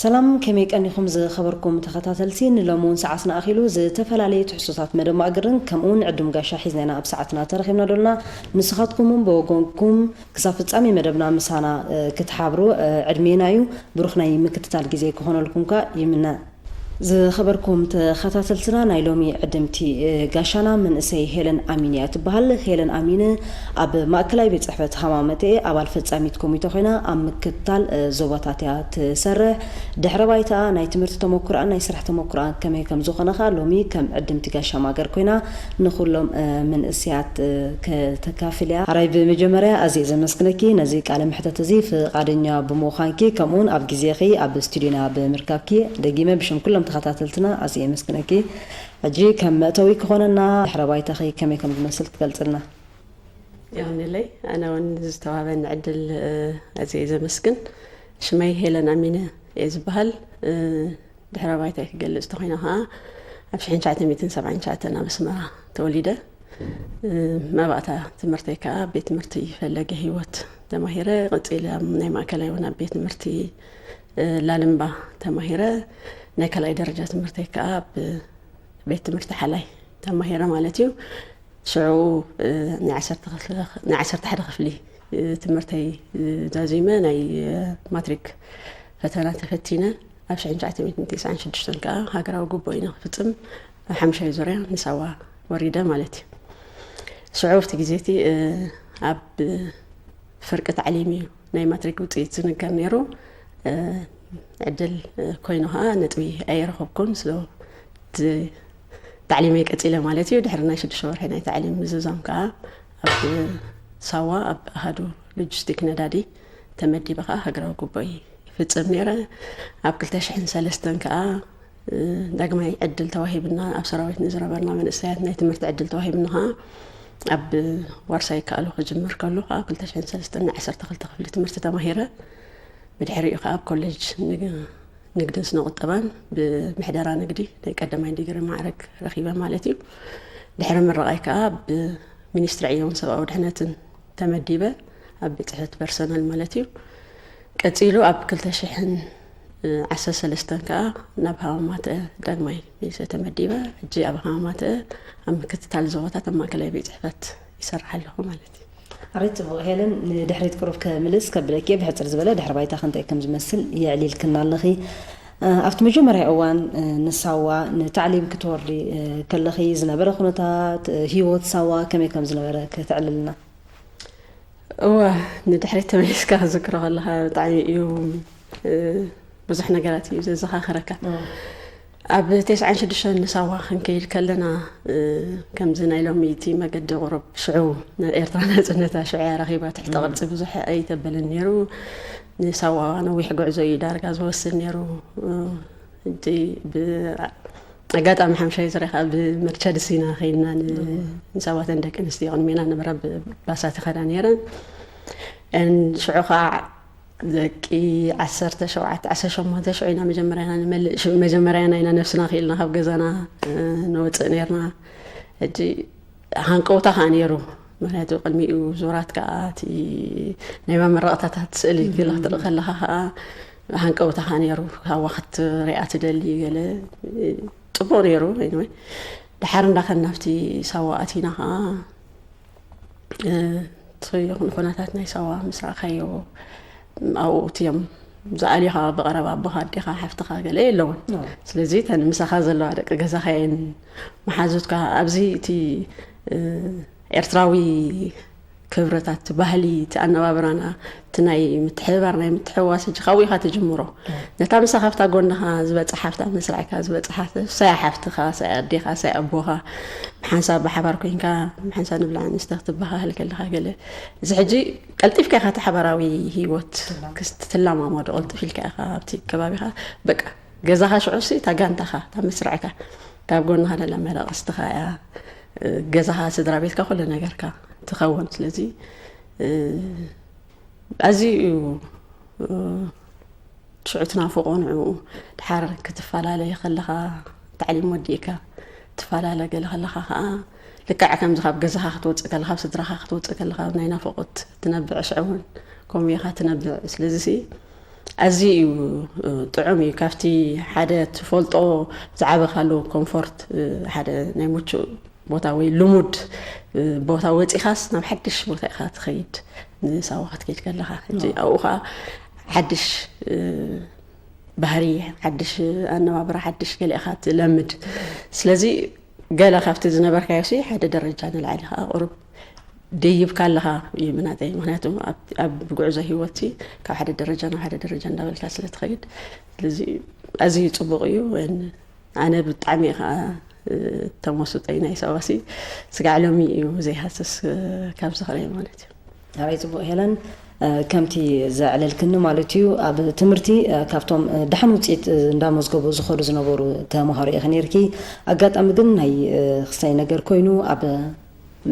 ሰላም፣ ከመይ ቀኒኹም ዝኸበርኩም ተኸታተልቲ? ንሎሚ እውን ሰዓትና ኣኺሉ ዝተፈላለዩ ትሕዝቶታት መደብ ማእገርን ከምኡ እውን ዕዱም ጋሻ ሒዝና ኢና ኣብ ሰዓትና ተረኺብና ዶልና። ንስኻትኩም እውን ብወገንኩም ክሳብ ፍጻሜ መደብና ምሳና ክትሓብሩ ዕድሜና እዩ። ብሩኽ ናይ ምክትታል ግዜ ክኾነልኩም ከኣ ይምነ። ዝኸበርኩም ተኸታተልትና፣ ናይ ሎሚ ዕድምቲ ጋሻና መንእሰይ ሄለን ኣሚን እያ ትበሃል። ሄለን ኣሚን ኣብ ማእከላይ ቤት ጽሕፈት ሃማመተኤ ኣባል ፈጻሚት ኮሚተ ኮይና ኣብ ምክትታል ዞባታት እያ ትሰርሕ። ድሕረ ባይታ ናይ ትምህርቲ ተመኩሮኣን ናይ ስራሕ ተመኩሮኣን ከመይ ከም ዝኾነ ከኣ ሎሚ ከም ዕድምቲ ጋሻ ማገር ኮይና ንኹሎም መንእሰያት ከተካፍል እያ። ኣራይ ብመጀመርያ ኣዝየ ዘመስግነኪ ነዚ ቃለ መሕተት እዚ ፍቓደኛ ብምዃንኪ ከምኡውን ኣብ ግዜኺ ኣብ ስቱዲዮና ብምርካብኪ ደጊመ ብሽም ኩሎም ተኸታተልትና ኣዝየ የመስግነኪ። ሕጂ ከም መእተዊ ክኾነና ድሕረ ባይታኺ ከመይ ከም ዝመስል ክትገልጽልና። ይቕንለይ። ኣነ እውን ዝተዋህበኒ ዕድል ኣዝየ ዘመስግን። ሽመይ ሄለን ኣሚነ እየ ዝበሃል። ድሕረ ባይታይ ክገልጽ ተኾይነ ከዓ ኣብ ሽሕን ትሽዓተ ሚእትን ሰብዓን ትሽዓተን ኣብ ኣስመራ ተወሊደ። መባእታ ትምህርተይ ከዓ ኣብ ቤት ትምህርቲ ፈለገ ህይወት ተማሂረ። ቀጺለ ኣብ ናይ ማእከላይ እውን ኣብ ቤት ትምህርቲ ላልምባ ተማሂረ። ናይ ካልኣይ ደረጃ ትምህርተይ ከዓ ኣብ ቤት ትምህርቲ ሓላይ ተማሂረ ማለት እዩ። ሽዑ ናይ ዓሰርተ ሓደ ክፍሊ ትምህርተይ ዛዚመ ናይ ማትሪክ ፈተና ተፈቲነ። ኣብ ሽሕን ትሽዓተ ሚእትን ተስዓን ሽዱሽተን ከዓ ሃገራዊ ግቡእ ኢነ ክፍጽም ኣብ ሓሙሻይ ዙርያ ንሳዋ ወሪደ ማለት እዩ። ሽዑ ኣብቲ ግዜ እቲ ኣብ ፍርቂ ታዕሊም እዩ ናይ ማትሪክ ውፅኢት ዝንገር ነይሩ። ዕድል ኮይኑ ከዓ ነጥቢ ኣይረኸብኩን። ስለ ታዕሊመይ ቀፂለ ማለት እዩ። ድሕሪ ናይ ሽዱሽተ ወርሒ ናይ ታዕሊም ምዝዛም ከዓ ኣብ ሳዋ ኣብ ኣሃዱ ሎጂስቲክ ነዳዲ ተመዲበ ከዓ ሃገራዊ ግቡእይ ይፍፅም ነይረ። ኣብ ክልተ ሽሕን ሰለስተን ከዓ ዳግማይ ዕድል ተዋሂብና፣ ኣብ ሰራዊት ንዝነበርና መንእሰያት ናይ ትምህርቲ ዕድል ተዋሂብና ከዓ ኣብ ዋርሳይ ይከኣሉ ክጅምር ከሎ ከዓ ክልተ ሽሕን ሰለስተን ናይ ዓሰርተ ክልተ ክፍሊ ትምህርቲ ተማሂረ። ብድሕሪኡ ከዓ ኣብ ኮሌጅ ንግድን ስነ ቁጠባን ብምሕደራ ንግዲ ናይ ቀዳማይ ዲግሪ ማዕረግ ረኺበ ማለት እዩ። ድሕሪ ምርቓይ ከዓ ብሚኒስትሪ ዕዮን ሰብኣዊ ድሕነትን ተመዲበ ኣብ ቤት ፅሕፈት ፐርሰናል ማለት እዩ። ቀፂሉ ኣብ ክልተ ሽሕን ዓሰርተ ሰለስተን ከዓ ናብ ሃማማተ ዳግማይ ሚልሰ ተመዲበ። ሕጂ ኣብ ሃማማተ ኣብ ምክትታል ዞባታት ኣብ ማእከላይ ቤት ፅሕፈት ይሰርሕ ኣለኹ ማለት እዩ። ኣረ ጽቡቕ ሄለን፣ ንድሕሪት ቅሩብ ከምልስ ከብለኪ፣ ብሕጽር ዝበለ ድሕሪ ባይታኺ እንታይ ከም ዝመስል የዕሊልክና ኣለኺ። ኣብቲ መጀመርያ እዋን ንሳዋ ንታዕሊም ክትወርዲ ከለኺ ዝነበረ ኩነታት፣ ህይወት ሳዋ ከመይ ከም ዝነበረ ከተዕልልና። እወ፣ ንድሕሪት ተመሊስካ ክዝክሮ ከለኻ ብጣዕሚ እዩ ብዙሕ ነገራት እዩ ዘዘኻኽረካ። ኣብ ተስዓን ሽዱሽተን ንሳዋ ክንከይድ ከለና ከምዚ ናይ ሎሚ እቲ መገዲ ቁሩብ ሽዑ ኤርትራ ናጽነታ ሽዑ እያ ረኺባ ትሕቲ ቅርጺ ብዙሕ ኣይተበለን ነይሩ። ንሳዋ ነዊሕ ጉዕዞ እዩ ዳርጋ ዝወስድ ነይሩ። ሕጂ ኣጋጣሚ ሓምሻይ ዝረኻ ብመርቸዲስ ኢና ከይድና ንሰባተን ደቂ ኣንስትዮ ቅድሜና ነበራ ባሳት ይኸዳ ነይረን። ሽዑ ከዓ ደቂ ዓሰርተ ሸውዓተ ዓሰርተ ሸሞንተ ሽዑ ኢና መጀመርያና ንመልእ መጀመርያና ኢና ነብስና ክኢልና ካብ ገዛና ንወፅእ ነርና። ሕጂ ሃንቀውታ ከዓ ነይሩ። ምክንያቱ ቅድሚኡ ዙራት ከዓ እቲ ናይ መመረቕታታት ስእሊ ገለ ክትርኢ ከለካ ከዓ ሃንቀውታ ከዓ ነይሩ። ካዋ ክትሪኣ ትደሊ ገለ ፅቡቕ ነይሩ። ወይ ድሓር እንዳኸን ናብቲ ሳዋ ኣቲና ከዓ እቲ ይኹን ኩነታት ናይ ሳዋ ምስ ረኣኻዮ ኣብኡ እትዮም ዝኣልዩኻ ብቐረባ ኣቦኻ ኣዴኻ ሓፍትኻ ገለ የለውን። ስለዚ እተን ምሳኻ ዘለዋ ደቂ ገዛኻ እየን መሓዙትካ። ኣብዚ እቲ ኤርትራዊ ክብርታት፣ ባህሊ፣ እቲ ኣነባብራና፣ እቲ ናይ ምትሕብባር ናይ ምትሕውዋስ ሕጂ ካብኡ ኢኻ ትጅምሮ። ነታ ምሳኻ ኣብታ ጎንኻ ዝበፅሓ ኣብታ መስርዕካ ዝበፅሓ ሳያ ሓፍትኻ ሳያ ኣዴኻ ሳያ ኣቦኻ ብሓንሳብ ብሓባር ኮይንካ ብሓንሳብ ንብላዕ ንስተ ክትበሃሃል ከለኻ ገለ እዚ ሕጂ ቀልጢፍካ ኢኻ እቲ ሓባራዊ ሂወት ክትላማመዶ ቀልጥፍ ኢልካ ኢኻ ኣብቲ ከባቢኻ በቃ ገዛኻ ሽዑሲ እታ ጋንታኻ እታ መስርዕካ ካብ ጎንኻ ደላ መዳቕስትኻ እያ ገዛኻ ስድራ ቤትካ ኩሉ ነገርካ ትኸውን ስለዚ ኣዝዩ እዩ ሽዑ ትናፍቆ ንዕኡ ድሓር ክትፈላለ ከለኻ ታዕሊም ወዲእካ ትፈላለ ገለ ከለኻ ከዓ ልክዕ ከምዚ ካብ ገዛኻ ክትወፅእ ከለኻ ካብ ስድራኻ ክትወፅእ ከለኻ ናይ ናፍቆት ትነብዕ ሽዑ እውን ከምኡ ኢኻ ትነብዕ ስለዚ ሲ ኣዝዩ እዩ ጥዑም እዩ። ካብቲ ሓደ ትፈልጦ ዝዓበኻሉ ኮምፎርት፣ ሓደ ናይ ምቹእ ቦታ ወይ ልሙድ ቦታ ወፂኻስ ናብ ሓድሽ ቦታ ኢኻ ትኸይድ። ንሳዋ ክትከይድ ከለኻ ሕጂ ኣብኡ ከዓ ሓድሽ ባህሪ፣ ሓድሽ ኣነባብራ፣ ሓድሽ ገለ ኢኻ ትለምድ። ስለዚ ገለ ካብቲ ዝነበርካዮ ሲ ሓደ ደረጃ ንላዕሊ ከዓ ቁሩብ ደይብካ ኣለኻ እዩ ምናተይ። ምክንያቱ ኣብ ጉዕዞ ሂወት ካብ ሓደ ደረጃ ናብ ሓደ ደረጃ እንዳበልካ ስለ ትኸይድ፣ ስለዚ ኣዝዩ ፅቡቕ እዩ። ኣነ ብጣዕሚ ከዓ ተመስጦ ናይ ሰባሲ ስጋዕ ሎሚ እዩ ዘይሃስስ ካብ ዝኽረ ማለት እዩ። ኣራይ ፅቡቕ ሄለን፣ ከምቲ ዘዕለልክኒ ማለት እዩ ኣብ ትምህርቲ ካብቶም ደሓን ውፅኢት እንዳመዝገቡ ዝኸዱ ዝነበሩ ተምሃሮ ኢኺ ነርኪ። ኣጋጣሚ ግን ናይ ክስታይ ነገር ኮይኑ ኣብ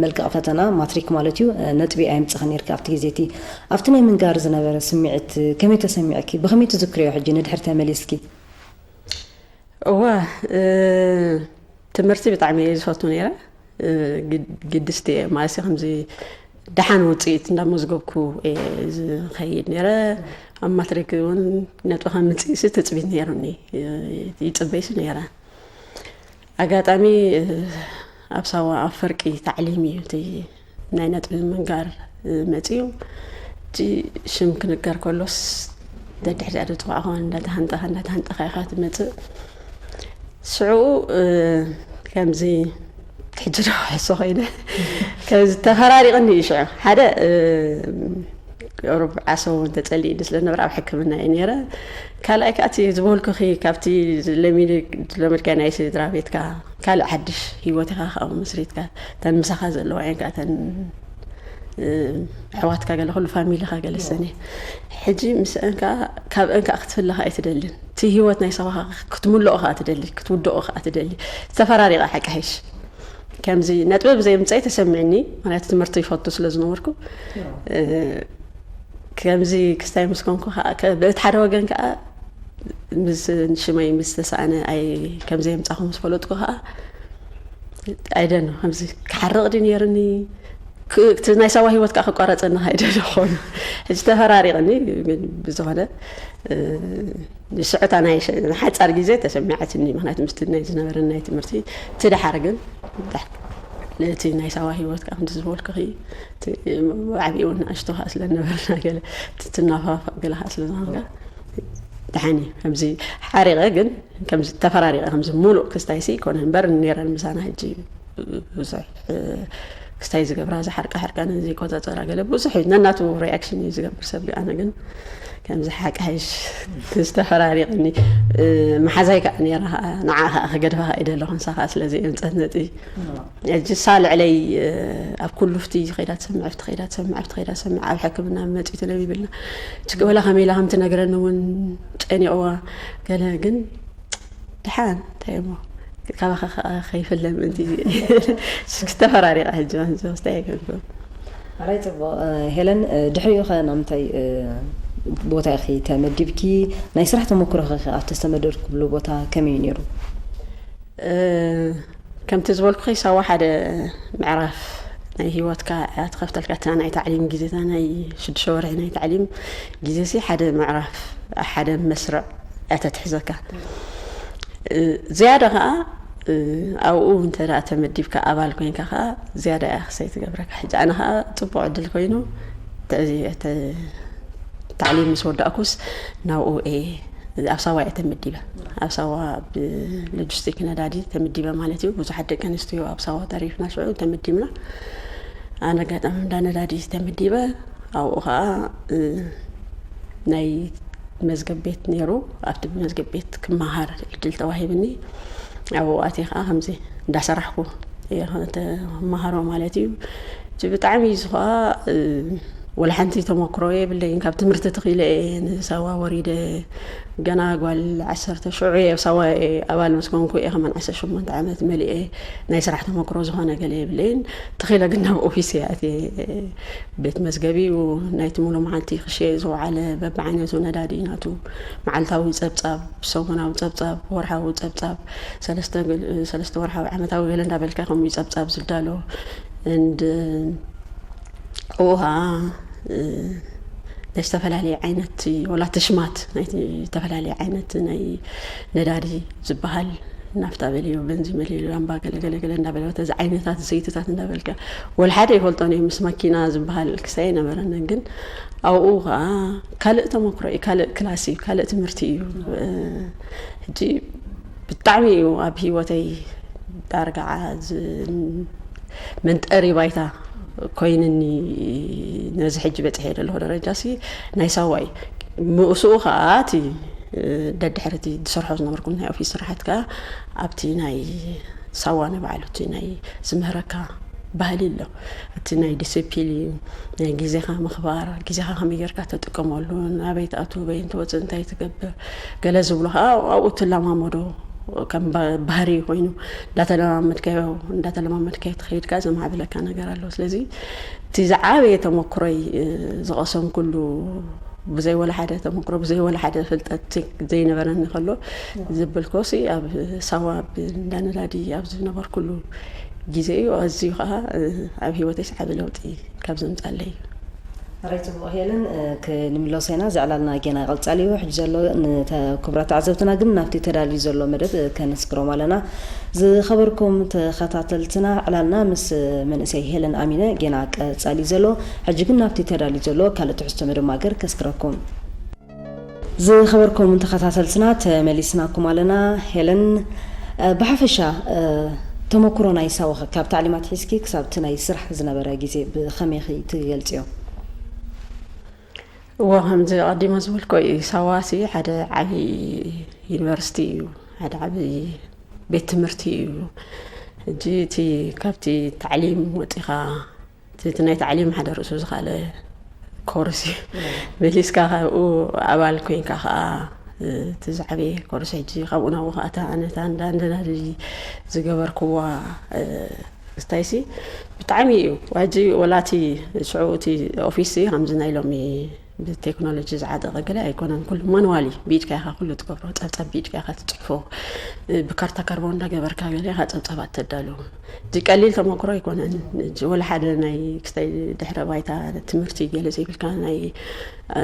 መልክዕ ፈተና ማትሪክ ማለት እዩ ነጥቢ ኣየምፅእኺ ነርኪ ኣብቲ ግዜ እቲ። ኣብቲ ናይ ምንጋር ዝነበረ ስምዒት ከመይ ተሰሚዕኪ? ብኸመይ ትዝክርዮ ሕጂ ንድሕር ተመሊስኪ? እወ ትምህርቲ ብጣዕሚ እየ ዝፈቱ ነይረ። ግድስቲ እየ ማለት ከምዚ ደሓን ውፅኢት እንዳመዝገብኩ እየ ዝኸይድ ነይረ። ኣብ ማትሪክ እውን ነጥቢ ከምፅእሲ ትፅቢት ነይሩኒ፣ ይፅበይሲ ነይረ። ኣጋጣሚ ኣብ ሳዋ ኣብ ፍርቂ ታዕሊም እዩ እቲ ናይ ነጥቢ ምንጋር መፅዩ። እቲ ሽም ክንገር ከሎስ ደድሕሪኣ ዶ ጥዋዕ ኸውን እንዳተሃንጠኻ እንዳተሃንጠኻ ኢኻ ትመፅእ። ሽዑ ከምዚ ሕጂ ዶ ሕሶ ኮይነ ከምዚ ተፈራሪቕኒ እዩ ሽዑ ሓደ ቁሩብ ዓሶ እውን ተፀሊእኒ ስለ ዝነበረ ኣብ ሕክምና እየ ነይረ። ካልኣይ ከዓ እቲ ዝበልኩኺ ካብቲ ለመድካዮ ናይ ስድራ ቤትካ ካልእ ሓድሽ ሂወት ኢኻ ካብኡ መስሪትካ እተን ምሳኻ ዘለዋ እየን ከዓ እተን ኣሕዋትካ ገለ ኩሉ ፋሚሊኻ ገለ ሰነ ሕጂ ምስአን ከዓ ካብአን ከዓ ክትፍለ ከዓ ኣይትደልን። እቲ ሂወት ናይ ሰባኻ ክትምልኦ ከዓ ትደሊ ክትውድኦ ከዓ ትደሊ። ዝተፈራሪቓ ሓቂ ሓይሽ ከምዚ ነጥቢ ብዘይ ምፀይ ተሰሚዕኒ። ምክንያቱ ትምህርቲ ይፈቱ ስለ ዝነበርኩ ከምዚ ክስታይ ምስ ኮንኩ ከዓ ብእቲ ሓደ ወገን ከዓ ምስ ሽመይ ምስ ተሰኣነ ኣይ ከምዘይ ምፃኹ ምስ ፈለጥኩ ከዓ ኣይደኖ ከምዚ ክሓርቕ ድዩ ነይርኒ። እቲ ናይ ሳዋ ሂወት ከዓ ክቋረፀኒ ከዓ ኣይደለኹን። ሕጂ ተፈራሪቕኒ ግን ብዝኾነ ንስዕታ ናይ ሓፃር ግዜ ተሰሚዓትኒ። ምክንያቱ ምስቲ ናይ ዝነበረ ናይ ትምህርቲ እቲ ደሓር ግን እቲ ናይ ሳዋ ሂወት ከዓ ከምቲ ዝበልኩኺ ዓብኡ ንኣሽቶ ከዓ ስለነበርና ገለ ትናፋፋቅ ገለ ከዓ ስለዝኾንካ ደሓን እዩ። ከምዚ ሓሪቐ ግን ከምዚ ተፈራሪቐ ከምዚ ሙሉእ ክስታይሲ ይኮነ እምበር ነይረን ምሳና ሕጂ ብዙሕ ክስታይ ዝገብራ ዝሓርቃ ሕርቃን ዘይቆፃፀራ ገለ ብዙሕ እዩ ነናቱ ሪኣክሽን እዩ ዝገብር ሰብ። ኣነ ግን ከምዚ ሓቂ ሓይሽ ዝተፈራሪቕኒ መሓዛይ ከዓ ነይራ። ንዓ ከዓ ክገድፋ ከዓ ይደለኹ ንሳ ከዓ ስለዚ እየን ፀነጢ ሕጂ እሳ ልዕለይ ኣብ ኩሉ ፍቲ ከይዳ ትሰምዕ ፍቲ ከይዳ ትሰምዕ ፍቲ ከይዳ ትሰምዕ ኣብ ሕክምና መፂኡ ተለቢብልና ችግር ወላ ከመይ ኢላ ከም ትነግረኒ እውን ጨኒቕዋ ገለ ግን ደሓን እንታይ እሞ ካባኻ ከዓ ከይፍለ ምእንቲ ዝተፈራሪቐ ሕጂ ሕጂ ስታይ ኣይኮንኩ ኣራይ ፅቡቕ ሄለን ድሕሪኡ ኸ ናብ ምንታይ ቦታ ኢኺ ተመዲብኪ ናይ ስራሕ ተመክሮ ኸ ኣብቲ ዝተመደብክሉ ቦታ ከመይ እዩ ነይሩ ከምቲ ዝበልኩኺ ሳዋ ሓደ ምዕራፍ ናይ ሂወትካ እያ ትኸፍተልካ። እታ ናይ ታዕሊም ግዜ እታ ናይ ሽዱሽተ ወርሒ ናይ ታዕሊም ግዜ ሲ ሓደ ምዕራፍ ሓደ መስርዕ እያ ተትሕዘካ። ዝያዳ ከዓ ኣብኡ እንተ ደኣ ተመዲብካ ኣባል ኮይንካ ከዓ ዝያዳ እያ ክሳይ ትገብረካ። ሕጂ ኣነ ከዓ ፅቡቕ ዕድል ኮይኑ ተዕዚ- ተ- ታዕሊም ምስ ወዳእኩስ ናብኡ እየ ኣብ ሳዋ እየ ተመዲበ። ኣብ ሳዋ ብሎጂስቲክ ነዳዲ ተመዲበ ማለት እዩ። ብዙሓት ደቂ ኣንስትዮ ኣብ ሳዋ ተሪፍና ሽዑ ተመዲብና። ኣነ ኣጋጣሚ እንዳ ነዳዲ ተመዲበ ኣብኡ ከዓ ናይ መዝገብ ቤት ነይሩ። ኣብቲ መዝገብ ቤት ክመሃር ዕድል ተዋሂብኒ። ኣብኡ ኣትየ ከዓ ከምዚ እንዳሰራሕኩ እየ ተመሃሮ ማለት እዩ። እቲ ብጣዕሚ እዚ ከዓ ወላ ሓንቲ ተመክሮ የብለይን። ካብ ትምህርቲ ተኺለ እየ ንሳዋ ወሪደ ገና ጓል ዓሰርተ ሽዑ እየ ኣብ ሳዋ እየ ኣባል ምስ ኮንኩ እየ ከማን ዓሰርተ ሸሞንተ ዓመት መሊአ ናይ ስራሕ ተመክሮ ዝኾነ ገለ የብለይን። ተኺለ ግን ናብ ኦፊስ እየ ኣትየ ቤት መዝገብ እዩ ናይቲ ሙሉ መዓልቲ ክሸየ ዝወዓለ በብዓይነቱ ነዳዲ ናቱ መዓልታዊ ፀብፃብ ሰሙናዊ ፀብፃብ ወርሓዊ ፀብፃብ ሰለስተ ወርሓዊ ዓመታዊ ገለ እንዳበልካ ከምኡ ፀብፃብ ዝዳሎ and ውሃ ናይ ዝተፈላለየ ዓይነት፣ ወላ ተሽማት ናይ ዝተፈላለየ ዓይነት ናይ ነዳዲ ዝበሃል፣ ናፍታ በልዮ፣ በንዚ መለዮ፣ ላምባ፣ ገለ ገለ ገለ እንዳበለ፣ በተዚ ዓይነታት ዘይትታት እንዳበልካ፣ ወላ ሓደ ይፈልጦን እዩ። ምስ ማኪና ዝበሃል ክሳይ ኣይነበረንን፣ ግን ኣብኡ ከዓ ካልእ ተመክሮ እዩ፣ ካልእ ክላስ እዩ፣ ካልእ ትምህርቲ እዩ። ሕጂ ብጣዕሚ እዩ ኣብ ህይወተይ ዳርጋ ዝ-፣ መንጠሪ ባይታ ኮይንኒ፣ ነዚ ሕጂ በፅሐ ዘለኹ ደረጃ ሲ ናይ ሳዋ እዩ። ምስኡ ከዓ እቲ ደድሕሪ እቲ ዝሰርሖ ዝነበርኩ ናይ ኦፊስ ስራሓት ከዓ ኣብቲ ናይ ሳዋ ንባዕሉ እቲ ናይ ዝምህረካ ባህሊ ኣሎ። እቲ ናይ ዲሲፕሊን፣ ናይ ግዜኻ ምኽባር፣ ግዜኻ ከመይ ጌርካ ተጥቀመሉ፣ ናበይ ትኣቱ፣ በይን ትወፅእ፣ እንታይ ትገብር፣ ገለ ዝብሉ ከዓ ኣብኡ ትለማመዶ፣ ከም ባ-፣ ባህሪ ኮይኑ እንዳተለማመድካዮ፣ እንዳተለማመድካዮ ትኸይድ ከዓ ዘማዕብለካ ነገር ኣሎ። ስለዚ እቲ ዝዓበየ ተመክሮይ፣ እ፣ ዝቐሰምኩሉ፣ ብዘይ ወላ ሓደ ተመክሮ፣ ብዘይ ወላ ሓደ ፍልጠት ዘይ-፣ ዘይነበረኒ ከሎ፣ ዘበልኮሲ ኣብ ሳዋ ኣብ እንዳ ነዳዲ ኣብ ዝነበርኩሉ ግዜ እዩ። ኣዝዩ ከዓ፣ እ፣ ኣብ ህይወተይ ዝዓቢ ለውጢ ካብ ዘምጻለይ እዩ። ራይ ጽቡቕ ሄለን፣ እ፣ ክንምለሶ ኢና። እዚ ዕላልና ጌና ይቕጸል እዩ። ሕጂ ዘሎ ንተ-፣ ክቡራት ተዓዘብትና ግን ናብቲ ተዳልዩ ዘሎ መደብ፣ እ፣ ከነስግሮም ኣለና። ዝኸበርኩም ተኸታተልትና፣ ዕላልና ምስ መንእሰይ ሄለን ኣሚነ ጌና ቀጻሊ ዘሎ። ሕጂ ግን ናብቲ ተዳልዩ ዘሎ ካልእ ትሕዝቶ መደብ ማገር ከስግረኩም። ዝኸበርኩም ተኸታተልትና፣ ተመሊስናኩም ኣለና። ሄለን፣ እ፣ ብሓፈሻ፣ እ፣ ተመክሮ ናይ ሳዋኸ ካብ ታዕሊማት ሒዝኪ ክሳብ እቲ ናይ ስራሕ ዝነበረ ግዜ ብኸመይኺ ትገልጽዮ? እዎ፣ ከምዚ ኣቐዲመ ዝበልኮ እዩ። ሳዋሲ ሓደ ዓብዪ ዩኒቨርሲቲ እዩ፣ ሓደ ዓብዪ ቤት ትምህርቲ እዩ። ሕጂ እቲ ካብቲ ታዕሊም ወፂኻ፣ እቲ፣ እቲ ናይ ታዕሊም ሓደ ርእሱ ዝኻለ ኮርስ እዩ። መሊስካ ካብኡ ኣባል ኮይንካ ከዓ፣ እ፣ እቲ ዝዓበየ ኮርስ ሕጂ ካብኡ ናብኡ ከዓ እታ ኣነ እታ እንዳ፣ እንዳ ነዳዲ ዝገበርክዋ፣ እ፣ ክስታይሲ ብጣዕሚ እዩ። ሕጂ ወላ እቲ ሽዑ እቲ ኦፊስ ከምዚ ናይ ሎሚ ብቴክኖሎጂ ዝዓጠቐ ገለ ኣይኮነን። ኩሉ ማንዋሊ ብኢድካ ኢኻ ኩሉ ትገብሮ። ጸብጻብ ብኢድካ ኢኻ ትጽሕፎ። ብካርታ ካርቦን እንዳገበርካ ገለ ኢኻ ጸብጻባት ተዳሉ። እዚ ቀሊል ተመክሮ ኣይኮነን። እዚ ወላ ሓደ ናይ ክስታይ ድሕረ ባይታ ትምህርቲ ገለ ዘይብልካ፣ ናይ፣ እ፣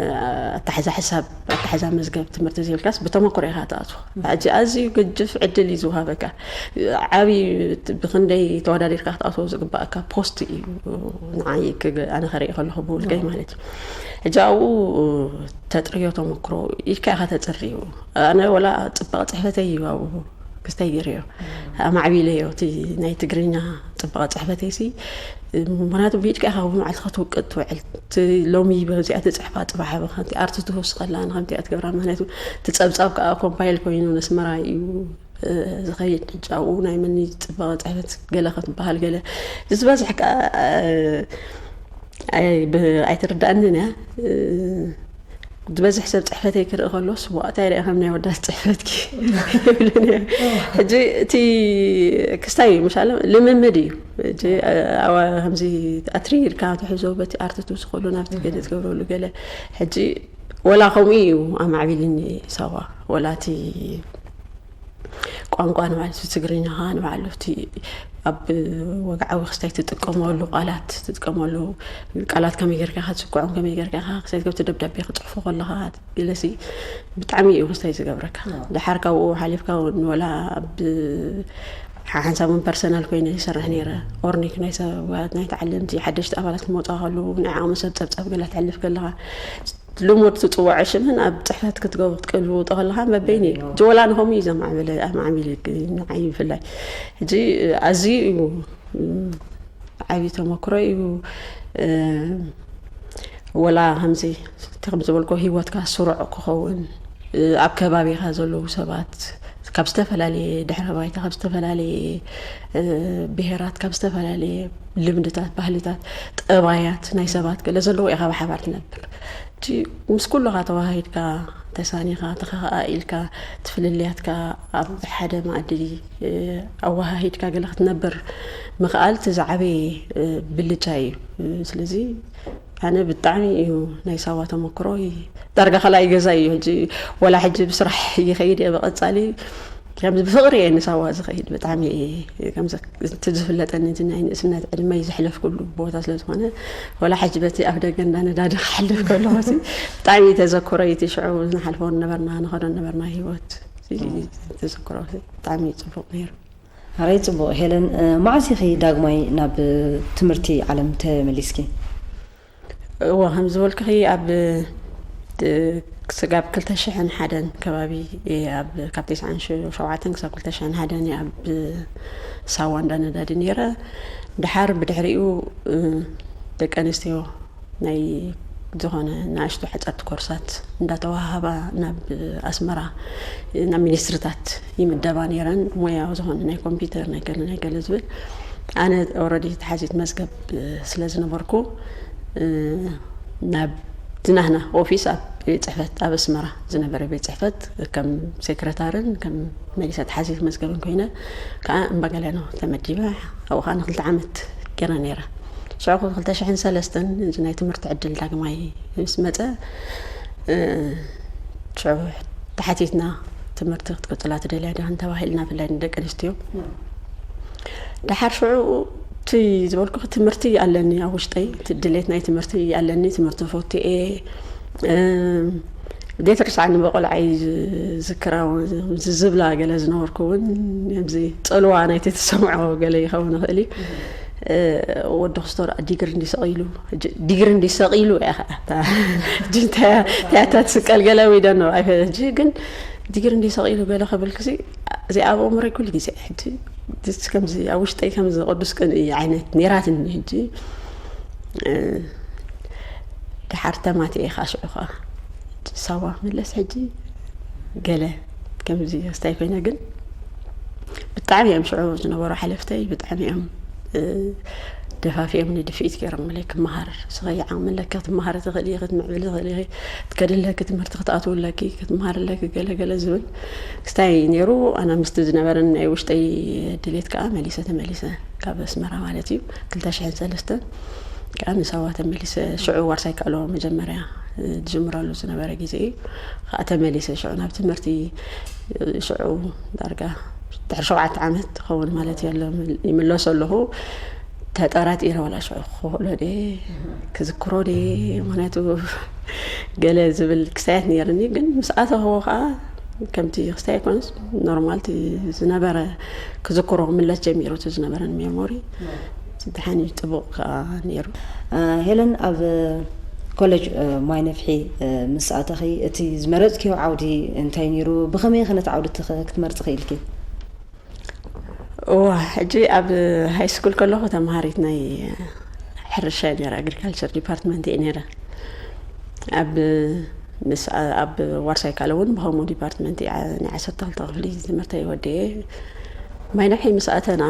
ኣታሕዛ ሕሳብ፣ ኣታሕዛ መዝገብ ትምህርቲ ዘይብልካስ ብተመክሮ ኢኻ ትኣትዎ። ሕጂ ኣዝዩ ግጅፍ ዕድል እዩ ዝወሃበካ። ዓብዪ ብኽንደይ ተወዳዲርካ ክትኣትዎ ዝግባኣካ ፖስት እዩ። ንዓይ ክግ-፣ ኣነ ከርኢ ከለኹ ብውልቀይ ማለት እዩ። ሕጂ ኣብኡ ተጥርዮ ተመክሮ ኢድካ ኢኻ ተጽርዩ። ኣነ ወላ ጽባቐ ጽሕፈተይ እዩ ኣብኡ ክስታይ ገይረዮ። ኣማዕቢለዮ እቲ ናይ ትግርኛ ጽባቐ ጽሕፈተይ ሲ፣ ምኽንያቱ ብኢድካ ኢኻ ብመዓልቲ ክትውቅጥ ትውዕል። እቲ ሎሚ በዚኣ ትጽሕፋ ጽባሕ ብኸምቲ ኣርቲ ትውስኸላ ንኸምቲ እያ ትገብራ። ምኽንያቱ እቲ ጸብጻብ ከኣ ኮምፓይል ኮይኑ ነስመራ እዩ፣ እ፣ ዝኸይድ። ሕጂ ኣብኡ ናይ መኒ ጽባቐ ጽሕፈት ገለ ክትበሃል ገለ ዝበዝሕ ከኣ፣ እ፣ ኣይ-፣ ብ-፣ ኣይትርድኣንን እያ። እ፣ ዝበዝሕ ሰብ ጽሕፈተይ ክርኢ ከሎስ፣ "ዋእ፣ እንታይ ርኢኻ ናይ ወዳት ጽሕፈትኪ?" ይብሉኒ እዮም። ሕጂ እቲ ክስታይ እዩ፣ ምሻለ ልምምድ እዩ። ሕጂ፣ እ፣ ኣዋ-፣ ከምዚ ኣትሪ ኢልካ ትሕዞ፣ በቲ ኣርቲ ትውስኸሉ፣ ናብቲ ገለ ትገብረሉ ገለ። ሕጂ ወላ ከምኡ እዩ ኣማዕቢልኒ ሳዋ፣ ወላ እቲ ቋንቋ ንባዕሉ፣ እቲ ትግርኛኻ ንባዕሉ፣ እቲ ኣብ ወግዓዊ ክስታይ ትጥቀመሉ ቃላት፣ ትጥቀመሉ ቃላት ከመይ ጌርካ ኢኻ ትስክዖም፣ ከመይ ጌርካ ኢኻ ክስታይ ትገብር፣ ደብዳቤ ክጽሕፉ ከለኻ፣ ገለሲ ብጣዕሚ እዩ ክስታይ ዝገብረካ። ኣዎ። ደሓር ካብኡ ሓሊፍካ እውን ወላ ኣብ ሓንሳብ እውን ፐርሰናል ኮይነ ይሰርሕ ነይረ። ኦርኒክ ናይ ሰባት፣ ናይ ተዓለምቲ ሓደሽቲ ኣባላት ክመፁ ከለዉ፣ ናይ ዓቕሚ ሰብ ጸብጻብ ገለ ትሕልፍ ከለኻ፣ ልሙድ ትጽውዖ ሽምን ኣብ ጽሕፈት ክትገብሩ ክትገልብጦ ከለኻ በበይኑ እዩ። በበይኑ። እቲ ወላ ንኸምኡ እዩ ዘማዕበለ፣ ኣማዕቢሉ ግ-፣ ንዓይ ብፍላይ። ሕጂ ኣዝዩ እዩ፣ ም፣ ዓብዪ ተመክሮ እዩ። እ፣ ወላ ከምዚ፣ እቲ ከም ዝበልኮ ህይወትካ ስሩዕ ክኸውን፣ እ፣ ኣብ ከባቢኻ ዘለዉ ሰባት ካብ ዝተፈላለየ ድሕረ ባይታ፣ ካብ ዝተፈላለየ፣ እ፣ ብሄራት፣ ካብ ዝተፈላለየ ልምድታት፣ ባህልታት፣ ጠባያት ናይ ሰባት ገለ ዘለዎ ኢኻ ብሓባር ትነብር። እቲ ምስ ኩሉኻ ተዋሃሂድካ፣ ተሳኒኻ፣ ተኸኻኣኢልካ፣ እቲ ፍልልያትካ ኣብ ሓደ መኣዲ፣ እ፣ ኣወሃሂድካ ገለ ክትነብር ምኽኣል እቲ ዝዓበየ፣ እ፣ ብልጫ እዩ። እ፣ ስለዚ ኣነ ብጣዕሚ እዩ ናይ ሳዋ ተመክሮ ይ-፣ ዳርጋ ካልኣይ ገዛ እዩ። ሕጂ ወላ ሕጂ ብስራሕ ይኸይድ እየ ብቐጻሊ። ከምዚ ብፍቕሪ እየ ንሳዋ ዝኸይድ። ብጣዕሚ እየ ከምዚ እቲ ዝፍለጠኒ፣ እቲ ናይ ንእስነት ዕድመይ ዘሕለፍኩሉ ቦታ ስለ ዝኾነ፣ ወላ ሕጂ በቲ ኣብ ደገ እንዳነዳዲ ክሓልፍ ከለኹ፣ ብጣዕሚ ተዘክሮ እቲ ሽዑ ዝንሓልፎ ነበርና፣ ንኸዶ ነበርና ህይወት ተዘክሮ፣ ብጣዕሚ ጽቡቕ ነይሩ። ኣረይ ጽቡቕ። ሄለን፣ መዓስ ኢኺ ዳግማይ ናብ ትምህርቲ ዓለም ተመሊስኪ? እወ፣ ከም ዝበልክኺ ኣብ ስጋብ ክልተ ሽሕን ሓደን ከባቢ፣ ኣብ ካብ ተስዓን ሸውዓተን ክሳብ ክልተ ሽሕን ሓደን እየ ኣብ ሳዋ እንዳነዳዲ ነይረ። ድሓር ብድሕሪኡ ደቂ ኣንስትዮ ናይ ዝኾነ ንኣሽቱ ሓፀርቲ ኮርሳት እንዳተዋሃባ ናብ ኣስመራ ናብ ሚኒስትሪታት ይምደባ ነይረን። ሞያዊ ዝኾነ ናይ ኮምፒውተር፣ ናይ ገለ ናይ ገለ ዝብል። ኣነ ኦረዲ ተሓዚት መዝገብ ስለ ዝነበርኩ፣ ናብ ዝናህና ኦፊስ ኣብ ቤት ፅሕፈት ኣብ ኣስመራ ዝነበረ ቤት ፅሕፈት ከም ሴክረታርን ከም መሊሰ ተሓዚት መዝገብን ኮይነ ከዓ እምባገለኖ ተመዲበ። ኣብኡ ከዓ ንክልተ ዓመት ገይረ ነይረ። ሽዑ ክልተ ሽሕን ሰለስተን እዚ ናይ ትምህርቲ ዕድል ዳግማይ ምስ መፀ፣ ሽዑ ተሓቲትና፣ ትምህርቲ ክትቅፅላ ትደልያ ዲኽን ተባሂልና፣ ብፍላይ ንደቂ ኣንስትዮ። ደሓር ሽዑ እቲ ዝበልኩ ትምህርቲ ኣለኒ ኣብ ውሽጠይ፣ እቲ ድሌት ናይ ትምህርቲ ኣለኒ፣ ትምህርቲ ፈትየ። ዘይትርስዓኒ ብቆልዓይ ዝዝክራ፣ ዝብላ ገለ ዝነበርኩ እውን፣ ኣብዚ ፅልዋ ናይቲ ትሰምዖ ገለ ይኸውን ይኽእል እዩ። ወዲ ክስቶር ዲግሪ እንዲሰቕ ኢሉ፣ ዲግሪ እንዲሰቕ ኢሉ እያ። ሕጂ እንታይ እያ ትስቀል ገለ ወይ ደኖ ኣይፈ-፣ ሕጂ ግን ዲግሪ እንዲሰቕ ኢሉ ገለ ክብል ክሲ፣ እዚኣ ኣብ ኣእምሮይ ኩሉ ግዜ ሕጂ ከምዚ ኣብ ውሽጠይ ከምዚ ቅዱስ ቅንኢ ዓይነት ነይራትኒ። ሕጂ ድሓር ተማት እየ ከዓ ሽዑ ከዓ ሳዋ መለስ ሕጂ ገለ ከምዚ ስታይ ኮይነ ግን ብጣዕሚ እዮም ሽዑ ዝነበሩ ሓለፍተይ ብጣዕሚ እዮም ደፋፊኦም ንድፍኢት ገይሮም መለይ ክመሃር ስኸ ይዓቕሚ ኣለኪ ክትመሃሪ ትኽእል ኢኺ ክትምዕብል ትኽእል ኢኺ ክትከዲ ኣለኪ ትምህርቲ ክትኣትው ኣለኪ ክትመሃር ኣለኪ ገለ ገለ ዝብል ክስታይ ነይሩ። ኣነ ምስቲ ዝነበረን ናይ ውሽጠይ ድሌት ከዓ መሊሰ ተመሊሰ ካብ ኣስመራ ማለት እዩ ክልተ ሽሕን ሰለስተን ከዓ ንሳዋ ተመሊሰ ሽዑ ዋርሳይ ካሎ መጀመርያ ዝጅምረሉ ዝነበረ ግዜ እዩ ከዓ ተመሊሰ ሽዑ ናብ ትምህርቲ ሽዑ ዳርጋ ድሕሪ ሸውዓተ ዓመት ትኸውን ማለት እየ ይምለሶ ኣለኹ። ተጠራጢረ ዋላ ሽዑ ክኽእሎ ደ ክዝክሮ ደ ምክንያቱ ገለ ዝብል ክስታያት ነይርኒ ግን ምስ ኣተኽዎ ከዓ ከምቲ ክስታይ ኮንስ ኖርማል ዝነበረ ክዝክሮ ክምለስ ጀሚሩ እቲ ዝነበረን ሜሞሪ ድሓን እዩ ጥቡቕ ከዓ ነይሩ። ሄለን ኣብ ኮሌጅ ማይ ነፍሒ ምስ ኣተኺ እቲ ዝመረፅክዮ ዓውዲ እንታይ ነይሩ? ብኸመይ ከ ነቲ ዓውዲ ክትመርፂ ክኢልኪ? እዋ ሕጂ ኣብ ሃይ ስኩል ከለኹ ተምሃሪት ናይ ሕርሻ ነረ ኣግሪካልቸር ዲፓርትመንት እየ ነረ። ኣብ ምስ ኣብ ዋርሳይ ካለ እውን ብኸምኡ ዲፓርትመንት ናይ ዓሰርተ ክልተ ክፍሊ ትምህርተይ ወዲኤ ማይ ነፍሒ ምስ ኣተና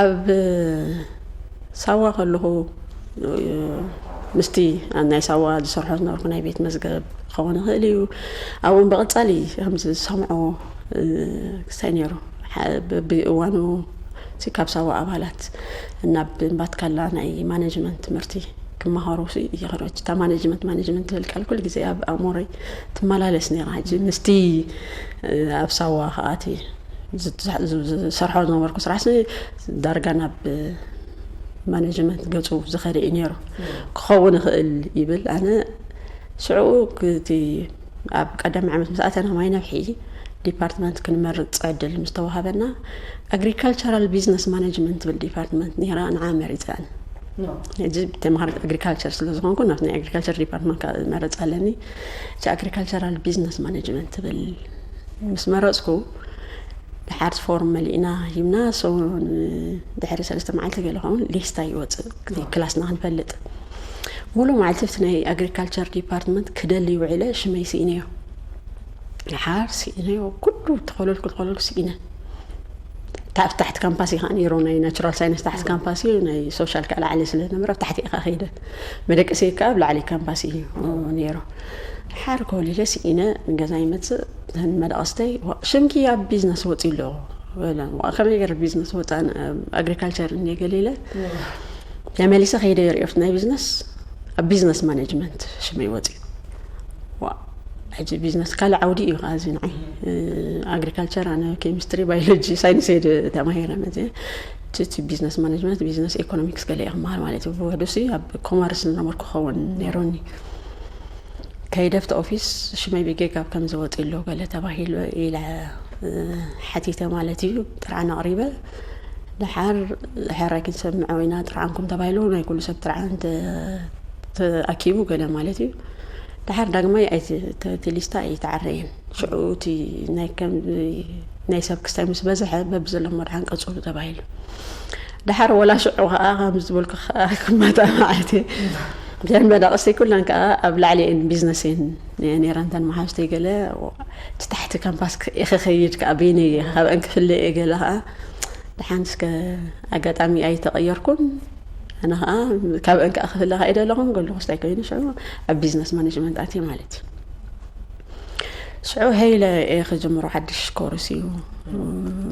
ኣብ ሳዋ ከለኹ ምስቲ ኣብ ናይ ሳዋ ዝሰርሖ ዝነበርኩ ናይ ቤት መዝገብ ክኸውን ይኽእል እዩ። ኣብኡን ብቐጻሊ ከም ዝሰምዖ ክስታይ ነይሩ። ብእዋኑ ካብ ሳዋ ኣባላት ናብ እምባትካላ ናይ ማኔጅመንት ትምህርቲ ክመሃሩ ይኽእሉ። እታ ማኔጅመንት ማኔጅመንት ትብል ቃል ኩሉ ግዜ ኣብ ኣእምሮይ ትመላለስ ነይራ። ሕጂ ምስቲ ኣብ ሳዋ ከኣቲ ዝሰርሖ ዝነበርኩ ስራሕ ዳርጋ ናብ ማኔጅመንት ገፁ ዝኸደ እዩ ነይሩ ክኸውን ይኽእል ይብል። ኣነ ሽዑ እቲ ኣብ ቀዳሚ ዓመት ምስ ኣተና ማይ ነፍሒ ዲፓርትመንት ክንመርፅ ዕድል ምስ ተዋሃበና ኣግሪካልቸራል ቢዝነስ ማኔጅመንት ትብል ዲፓርትመንት ነይራ ንዓ መሪፀ። ሕጂ ተምሃር ኣግሪካልቸር ስለ ዝኾንኩ ናብ ናይ ኣግሪካልቸር ዲፓርትመንት መረፅ ኣለኒ። እቲ ኣግሪካልቸራል ቢዝነስ ማኔጅመንት ትብል ምስ መረፅኩ ድሓር ፎርም መሊእና ሂብና ሰው ድሕሪ ሰለስተ መዓልቲ ገለ ኸውን ሊስታ ይወፅእ ክላስና ክንፈልጥ ሙሉ መዓልቲ ኣብቲ ናይ ኣግሪካልቸር ዲፓርትመንት ክደሊ ውዒለ ሽመይ ስኢነዮ። ድሓር ስኢነዮ ኩሉ ተኸለልኩ ተኸለልኩ ስኢነ። ታሕቲ ካምፓስ እዩ ከዓ ነይሩ ናይ ናቹራል ሳይንስ ታሕቲ ካምፓስ እዩ ናይ ሶሻል ከዓ ላዕሊ ስለ ዝነበረ ኣብ ታሕቲ ኢኻ ከይደ መደቀሲ ከዓ ኣብ ላዕሊ ካምፓስ እዩ ነይሩ። ድሓር ኮሊለ ስኢነ ንገዛ ይመፅእ እተን መደቐስተይ ሽምኪ ኣብ ቢዝነስ ወፂ ኣሎ በለን። ከመይ ገይረ ቢዝነስ ወፃ ኣግሪካልቸር እየ ገሊለ ተመሊሰ ከይደ ይርእዮ ናይ ቢዝነስ ኣብ ቢዝነስ ማኔጅመንት ሽመይ ወፂ። ሕጂ ቢዝነስ ካልእ ዓውዲ እዩ። ከዚ ንዓይ ኣግሪካልቸር፣ ኣነ ኬሚስትሪ፣ ባዮሎጂ፣ ሳይንስ እየ ተማሂረ መፅየ። እቲ ቢዝነስ ማኔጅመንት፣ ቢዝነስ ኢኮኖሚክስ ገለ እየ ክመሃር ማለት እዩ። ብውሕዱ ሲ ኣብ ኮመርስ ዝነበርኩ ክኸውን ነይሩኒ። ከይደ ኣብቲ ኦፊስ ሽመይ ብጌጋ ኣብ ከምዚ ወፂ ኣሎ ገለ ተባሂሉ ኢለ ሓቲተ ማለት እዩ። ጥርዓን ኣቕሪበ። ደሓር ሕራይ ክንሰምዖ ኢና ጥርዓንኩም ተባሂሉ፣ ናይ ኩሉ ሰብ ጥርዓን ተኣኪቡ ገለ ማለት እዩ። ደሓር ዳግማይ እቲ ሊስታ ኣይተዓረየን። ሽዑ እቲ ናይ ሰብ ክስታይ ምስ በዝሐ በብዘለሞ ደሓን ቀፅሉ ተባሂሉ። ደሓር ወላ ሽዑ ከዓ ከምዚ ዝበልኩ ከዓ ክመጣ ማለት እዩ። እተን መዳቕስተይ ኩለን ከዓ ኣብ ላዕሊ እየን ቢዝነስ እየን ነይረን እተን መሓዙተይ። ገለ እቲ ታሕቲ ካምፓስ እየ ክኸይድ ከዓ በይነይ እየ ካብአን ክፍለ እየ። ገለ ከዓ ደሓን እስከ ኣጋጣሚ ኣይተቐየርኩን። ኣነ ከዓ ካብአን ከዓ ክፍለ ከዓ ይደለኹን ገለኹ ስታይ ኮይኑ ሽዑ ኣብ ቢዝነስ ማኔጅመንት ኣትየ ማለት እዩ። ሽዑ ሄይለ እየ ክጅምሮ ሓድሽ ኮርስ እዩ